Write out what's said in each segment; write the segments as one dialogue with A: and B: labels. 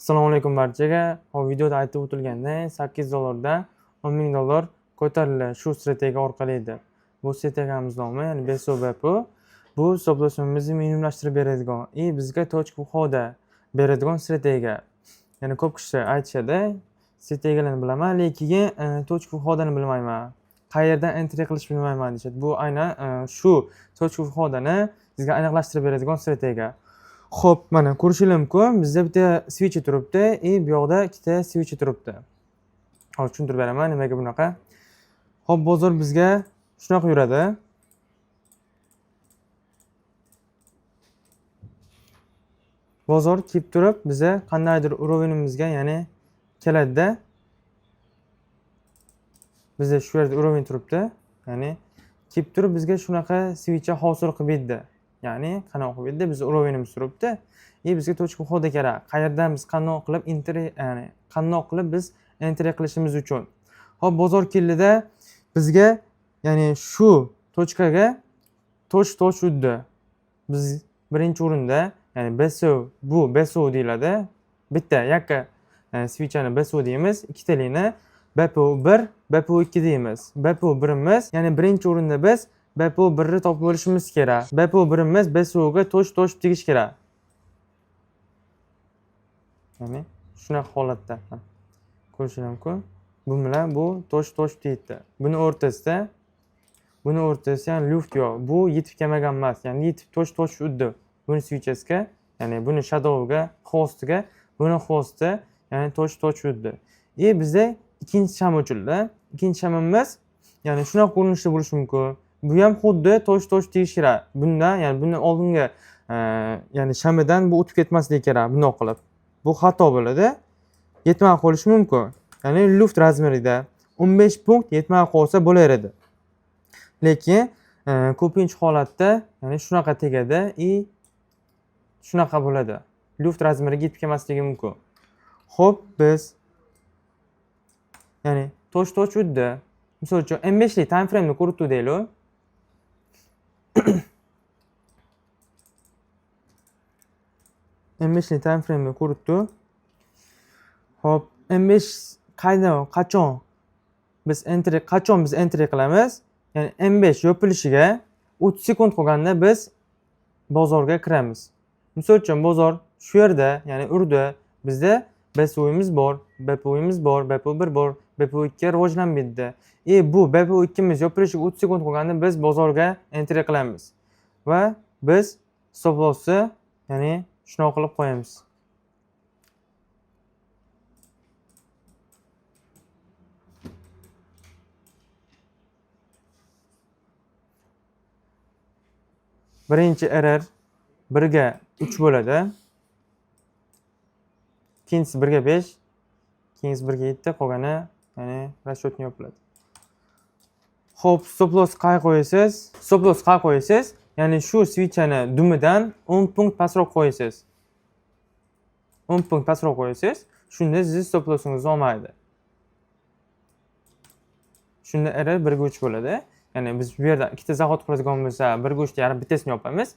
A: Assalomu alaykum barchaga. Hop, videoda aytib o'tilganday 8 dollardan 10 ming dollar ko'tarildi shu strategiya orqali edi. Bu strategiyamiz nomi, ya'ni BSO BPO. Bu stop lossimizni minimumlashtirib beradigan и bizga точка входа beradigan strategiya. Ya'ni ko'p kishi aytishadi, strategiyalarni bilaman, lekin точка входа ni bilmayman. Qayerdan entry qilishni bilmayman deyishadi. Bu aynan shu точка входа ni sizga aniqlashtirib beradigan strategiya. Xo'p, mana ko'rishingiz mumkin, bizda bitta свеча turibdi и bu yoqda ikkita свеча turibdi. Hozir tushuntirib beraman nimaga bunaqa. Xo'p, bozor bizga shunaqa yuradi. Bozor kelib turib biza qandaydir уровень imizga, ya'ni keladida. Bizda shu yerda уровень turibdi, ya'ni kelib turib bizga shunaqa свеча hosil qilib berdi. Ya'ni qanaqa qilib berdi? Biz уровень imiz turibdi и bizga точка входа kerak. Qayerdan biz qandoq qilib entry, ya'ni qandoq qilib biz entry qilishimiz uchun. Xo'p, bozor keldida bizga, ya'ni shu точка ga toch urdi. Biz birinchi o'rinda, ya'ni BSO, bu BSO deyiladi. Bitta yakka свеча ni BSO deymiz, ikkitalikni BPO 1, BPO 2 deymiz. BPO 1imiz, ya'ni birinchi o'rinda biz BPO 1 ni topib olishimiz kerak. BPO 1imiz BSO ga toch tegish kerak. Ya'ni shunaqa holatda ko'rishingiz mumkin. Bu bilan bu toch tegdi. Buni o'rtasida ya'ni luft yo'q. Bu yetib kelmagan emas, ya'ni yetib toch urdi. Buni свеча siga, ya'ni buni shadowga, хвост iga, buni хвост i, ya'ni toch urdi. И bizda ikkinchi sham ochildi. Ikkinchi shamimiz, ya'ni shunaqa ko'rinishda bo'lishi mumkin. Bu ham xuddi toch tegish kerak. Bundan, ya'ni bundan oldingi, ya'ni shamidan bu o'tib ketmasligi kerak bundoq qilib. Bu xato bo'ladi. Yetmay qolishi mumkin. Ya'ni luft размер ida 15 punkt yetmay qolsa bo'laveradi. Lekin ko'pincha holatda, ya'ni shunaqa tegadi и shunaqa bo'ladi. Luft размер iga yetib kelmasligi mumkin. Xo'p, biz ya'ni toch urdi. Misol uchun M5 lik time frame ni ko'rib turdik. M5 lik time frame ni ko'rib turdik. Xo'p, M5 qayda, qachon biz entry qilamiz? Ya'ni M5 yopilishiga 30 sekund qolganda biz bozorga kiramiz. Misol uchun bozor shu yerda, ya'ni urdi. Bizda BSO'miz bor, BPO'miz bor, BPO1 bor, BPO2 rivojlanmaydi. И bu BPO2miz yopilishiga 30 sekund qolganda biz bozorga entry qilamiz. Va biz stop lossni, ya'ni shunaqa qilib qo'yamiz. Birinchi RR 1ga 3 bo'ladi. Ikkinchisi 1ga 5, keyingisi 1ga 7, qolgani ya'ni расчет ni yopiladi. Xo'p, stop loss qayerga qo'yasiz? Stop loss qayerga qo'yasiz? Ya'ni shu свеча ni dumidan 10 punkt pastroq qo'yasiz. 10 punkt pastroq qo'yasiz. Shunda sizni stop lossingizni olmaydi. Shunda RR 1ga 3 bo'ladi. Ya'ni biz bu yerda ikkita заход qiladigan bo'lsa, 1ga 3 yarim bittasini yopamiz.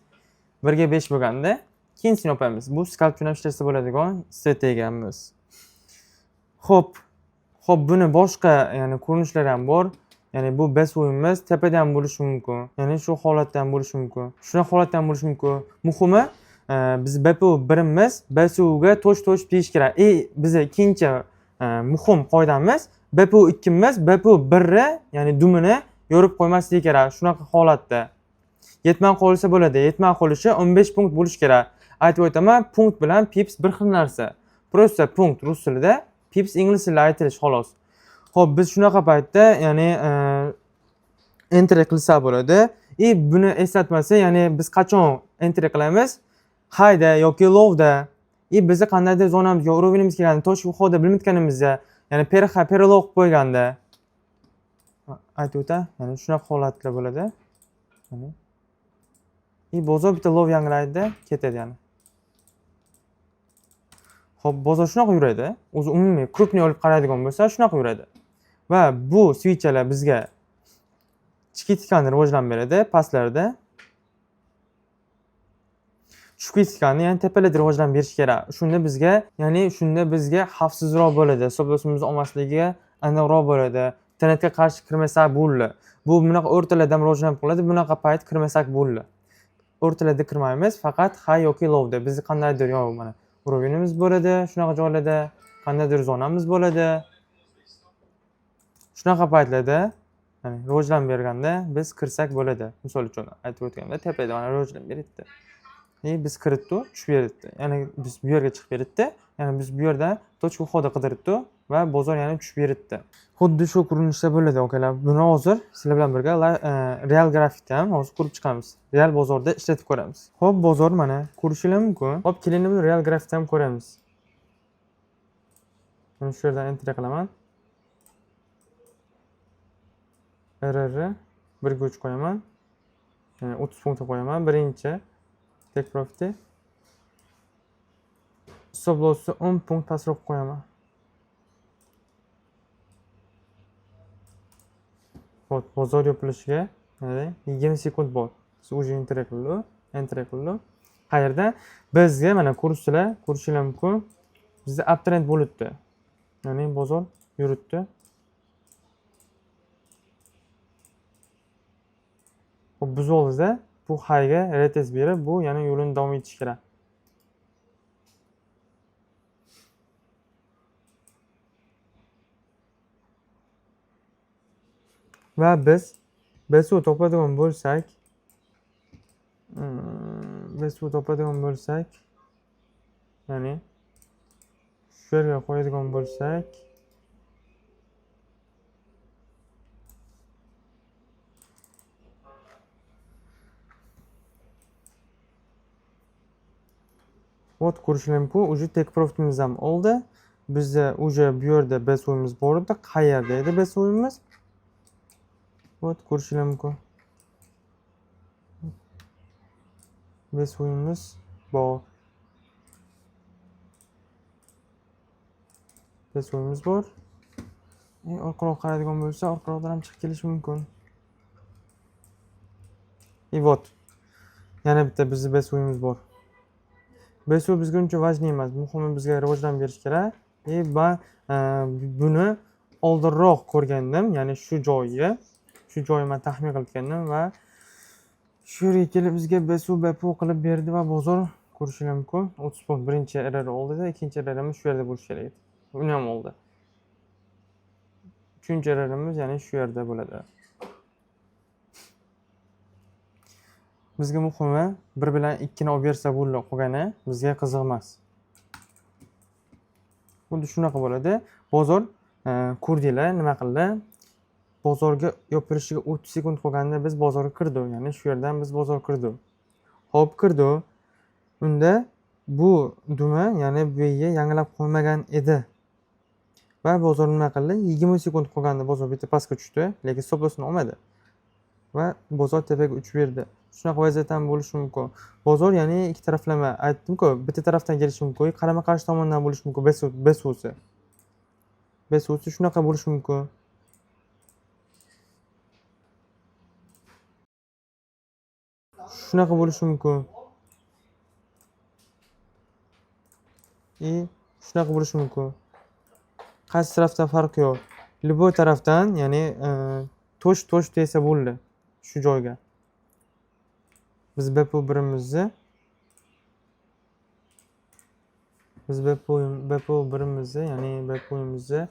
A: 1ga 5 bo'lganda ikkinchisini yopamiz. Bu scalp uchun ham ishlasa bo'ladigan strategiyamiz. Xo'p, xo'p, buni boshqa, ya'ni ko'rinishlari ham bor. Ya'ni bu BSO'miz tepada ham bo'lishi mumkin. Ya'ni shu holatda ham bo'lishi mumkin. Shunaqa holatda ham bo'lishi mumkin. Muhimi, biz BPO 1imiz BSO'ga toch tegish kerak. И biza ikkinchi muhim qoidamiz BPO 2miz BPO 1ni, ya'ni dumini yorib qo'ymasligi kerak. Shunaqa holatda yetmay qolsa bo'ladi. Yetmay qolishi 15 punkt bo'lishi kerak. Aytib o'taman, punkt bilan pips bir xil narsa. Просто punkt rus tilida, pips ingliz tilida aytilish xolos. Xo'p, biz shunaqa paytda, ya'ni entry qilsa bo'ladi. И buni eslatmasa, ya'ni biz qachon entry qilamiz? Highda yoki lowda. И bizni qandaydir zonamizga, уровень imizga kelganda, точка входа bilmayotganimizda, ya'ni PRH, PRLO qilib qo'yganda aytib o'ta, ya'ni shunaqa holatlar bo'ladi. Ya'ni и bozor bitta low yangilaydida ketadi ya'ni. Xo'p, bozor shunaqa yuradi. O'zi umumiy крупный olib qaraydigan bo'lsa, shunaqa yuradi. Va bu свеча lar bizga чикитика ni rivojlanib beradi pastlarda. Tushib ketganini, ya'ni tepalarda rivojlanib berish kerak. Shunda bizga, ya'ni shunda bizga xavfsizroq bo'ladi. Stop lossimizni olmasligiga aniqroq bo'ladi. Trendga qarshi kirmasak bo'ldi. Bu bunaqa o'rtalarda ham rivojlanib qoladi. Bunaqa payt kirmasak bo'ldi. O'rtalarda kirmaymiz, faqat high yoki lowda. Bizni qandaydir yo mana уровень imiz bo'ladi, shunaqa joylarda qandaydir zonamiz bo'ladi. Shunaqa paytlarda, ya'ni rivojlanib berganda biz kirsak bo'ladi. Misol uchun aytib o'tganda, tepada mana rivojlanib beribdi. И biz kiritdi, tushib beribdi. Ya'ni biz bu yerga chiqib beribdi. Ya'ni biz bu yerda точка входа qidiribdi va bozor yana tushib beribdi. Xuddi shu ko'rinishda bo'ladi, akalar. Buni hozir sizlar bilan birga real grafikda ham hozir ko'rib chiqamiz. Real bozorda ishlatib ko'ramiz. Xo'p, bozor mana ko'rishinglar mumkin. Xo'p, kelinglar, buni real grafikda ham ko'ramiz. Mana shu yerdan entry qilaman. RR 1 ga 3 qo'yaman. Ya'ni 30 punktga qo'yaman. Birinchi take profit'i. Stop loss'i 10 punkt pastroq qo'yaman. Xo'p, bozor yopilishiga mana 20 sekund bor. Biz уже entry qildik, entry qildik. Qayerda? Bizga mana ko'rsizlar, ko'rishinglar mumkin. Bizda uptrend bo'libdi. Ya'ni bozor yuritdi. Xo'p, buzib oldida bu highga retest berib, bu yana yo'lini davom etishi kerak. Va biz BSU topadigan bo'lsak, BSU topadigan bo'lsak, ya'ni shu yerga qo'yadigan bo'lsak, вот ko'rishlar mumkin, уже take profitimiz ham oldi. Bizda уже bu yerda BSU'miz bor edi. Qayerda edi BSU'miz? Вот ko'rishlar mumkin. BSU'miz bor. BSU'miz bor. Orqaroq qaraydigan bo'lsa, orqaroqdan ham chiqib kelishi mumkin. И вот. Yana bitta bizni BSU'miz bor. BSU bizga uncha важный emas. Muhimi, bizga rivojlanib berish kerak. И man buni oldinroq ko'rgandim, ya'ni shu joyi man taxmin qilgandim va shu yerga kelib bizga BSU BPU qilib berdi va bozor ko'rishinglar mumkin. 30 punkt birinchi RR oldida, ikkinchi RRimiz shu yerda bo'lishi kerak edi. Uni ham oldi. Uchinchi RRimiz, ya'ni shu yerda bo'ladi. Bizga muhimi 1 bilan 2ni olib bersa bo'ldi, qolgani bizga qiziq emas. Xuddi shunaqa bo'ladi. Bozor ko'rdinglar, nima qildi? Bozorga yopilishiga 30 sekund qolganda biz bozorga kirdik. Ya'ni shu yerdan biz bozorga kirdik. Hop, kirdik. Unda bu dumi, ya'ni bu yerga yangilab qo'ymagan edi. Va bozor nima qildi? 20 sekund qolganda bozor bitta pastga tushdi, lekin stop lossni olmadi. Va bozor tepaga uchib berdi. Shunaqa vaziyat ham bo'lishi mumkin. Bozor, ya'ni ikki taraflama aytdim-ku, bitta tarafdan kelishi mumkin, qarama-qarshi tomondan bo'lishi mumkin. BSUsi. BSUsi shunaqa bo'lishi mumkin. Shunaqa bo'lishi mumkin. И shunaqa bo'lishi mumkin. Qaysi tarafdan farqi yo'q. Любой tarafdan, ya'ni tosh tosh desa bo'ldi shu joyga. Biz BPU BPU birimizni, ya'ni BPUimizni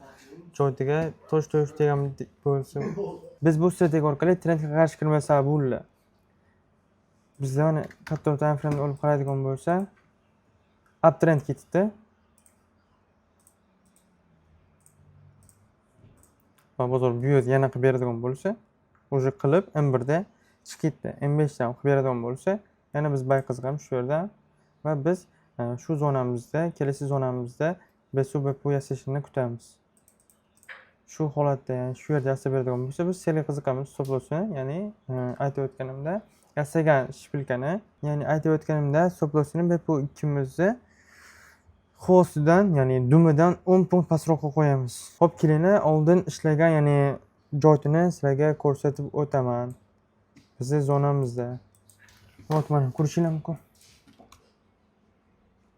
A: joyiga tosh tosh degan bo'lsin. Biz bu strategiya orqali trendga qarshi kirmasa bo'ldi. Bizda mana katta time frame olib qaraydigan bo'lsa, uptrend ketibdi. Va bozor bu yerda yana qilib beradigan bo'lsa, уже qilib M1 da chiqib ketdi. M5 dan qilib beradigan bo'lsa, yana biz buy qiziqamiz shu yerdan va biz shu zonamizda, kelasi zonamizda BSU BPU yasashini kutamiz. Shu holatda, ya'ni shu yerda yasab beradigan bo'lsa, biz sellga qiziqamiz. Stop lossni, ya'ni aytib o'tganimda yasagan шпилька ni, ya'ni aytib o'tganimda stop lossini BPU ikkimizni хвост idan, ya'ni dumidan 10 punkt pastroqqa qo'yamiz. Xo'p, kelinglar, oldin ishlagan, ya'ni joyini sizlarga ko'rsatib o'taman. Bizni zonamizda. Вот mana ko'rishinglar mumkin.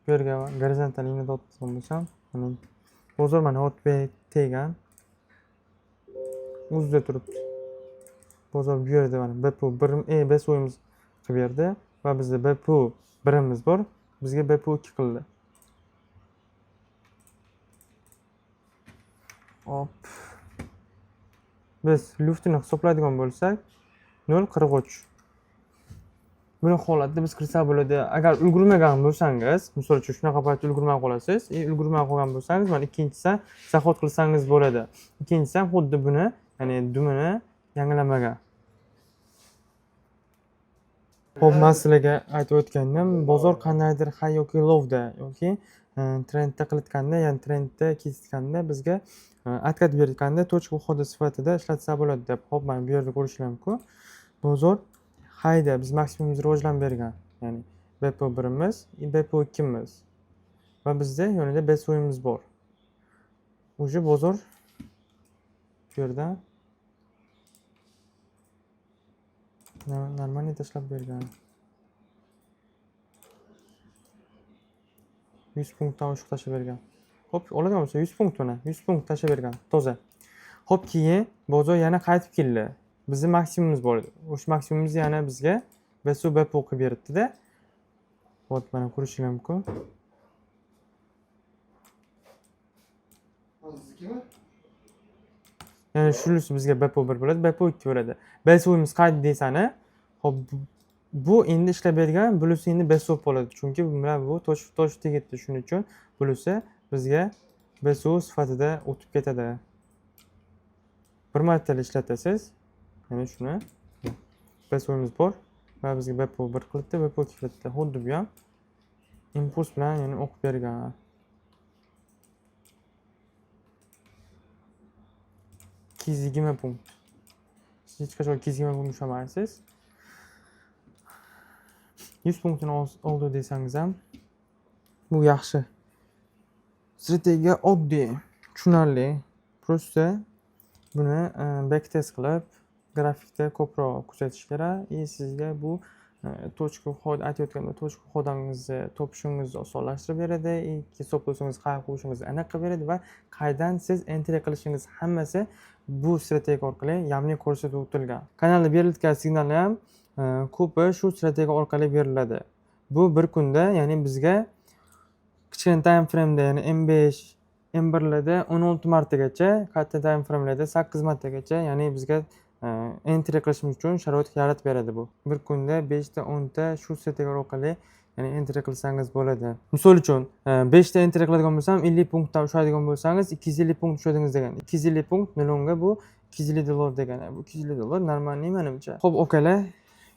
A: Bu yerga gorizontal liniya tortgan bo'lsam, mana bozor mana hot tegan. O'zida turibdi. Bozor bu yerda mana BP 1 BSO'miz qilib berdi va bizda BP 1'imiz bor. Bizga BP 2 qildi. Hop. Biz luftini hisoblaydigan bo'lsak 0.43. Buni holatda biz kirsak bo'ladi. Agar ulgurmagan bo'lsangiz, misol uchun shunaqa paytda ulgurmay qolasiz, ulgurmay qolgan bo'lsangiz, mana ikkinchisi заход qilsangiz bo'ladi. Ikkinchisi ham xuddi buni, ya'ni dumini yangilamagan. Xo'p, men sizlarga aytib o'tgandim, bozor qandaydir high yoki lowda yoki trendda qilayotganda, ya'ni trendda ketayotganda bizga откат berayotganda точка входа sifatida ishlatsa bo'ladi deb. Xo'p, mana bu yerda ko'rishlar mumkin. Bozor highda biz maksimumimiz rivojlanib bergan, ya'ni BP 1'imiz, BP 2'miz va bizda yonida BSO'miz bor. Уже bozor bu yerda нормально tashlab bergan. 100 punktdan oshiq tashlab bergan. Xo'p, oladigan bo'lsa 100 punkt mana, 100 punkt tashlab bergan, toza. Xo'p, keyin bozor yana qaytib keldi. Bizning maksimumimiz bor edi. O'sha maksimumimiz yana bizga BSO BP qilib beribdi-da. Hop, mana ko'rishingiz mumkin.
B: Sizdikimi?
A: Ya'ni shunisi bizga BP 1 bo'ladi, BP 2 bo'ladi. BSO'miz qaydi desani, xo'p, bu endi ishlab bergan, blusi endi BSO bo'ladi. Chunki bu bilan bu tosh tegibdi. Shuning uchun blusi bizga BSO sifatida o'tib ketadi. Bir marta ishlatasiz. Ya'ni shuni BSO'miz bor va bizga BP 1 qilibdi, BP 2 qilibdi. Xuddi bu ham impuls bilan ya'ni o'qib bergan. 220 punkt. Siz hech qachon 220 punkt ushlamaysiz. 100 punktini oldi desangiz ham bu yaxshi. Strategiya oddiy, tushunarli. Prosta buni backtest qilib, grafikda ko'proq kuzatish kerak. И sizga bu точка входа aytayotganda точка входangizni topishingizni osonlashtirib beradi. И stop lossingizni qayerga qo'yishingizni aniq qilib beradi va qaydan siz entry qilishingiz hammasi bu strategiya orqali yamli ko'rsatib o'tilgan. Kanalda berilgan signallar ham ko'pi shu strategiya orqali beriladi. Bu bir kunda, ya'ni bizga kichkina time frame'da, ya'ni M5, M1larda 16 martagacha, katta time frame'larda 8 martagacha, ya'ni bizga entry qilishimiz uchun sharoit yaratib beradi bu. Bir kunda 5 ta, 10 ta shu strategiya orqali, ya'ni entry qilsangiz bo'ladi. Misol uchun, 5 ta entry qiladigan bo'lsam, 50 punktdan ushlaydigan bo'lsangiz, 250 punkt ushladingiz degani. 250 punkt millionga bu 250 dollar degani. Bu 250 dollar normalniy menimcha. Xo'p, okalar,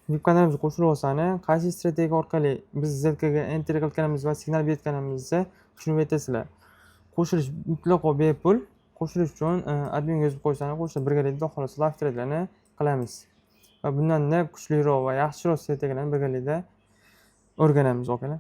A: VIP kanalimizga qo'shilib olsani, qaysi strategiya orqali biz ZKga entry qilganimiz va signal berganimizni tushunib yetasizlar. Qo'shilish mutlaqo bepul. Qo'shilish uchun adminga yozib qo'ysangiz, qo'shilib birgalikda xolos live trade'larni qilamiz. Va bundanda kuchliroq va yaxshiroq strategiyalarni birgalikda o'rganamiz, okalar.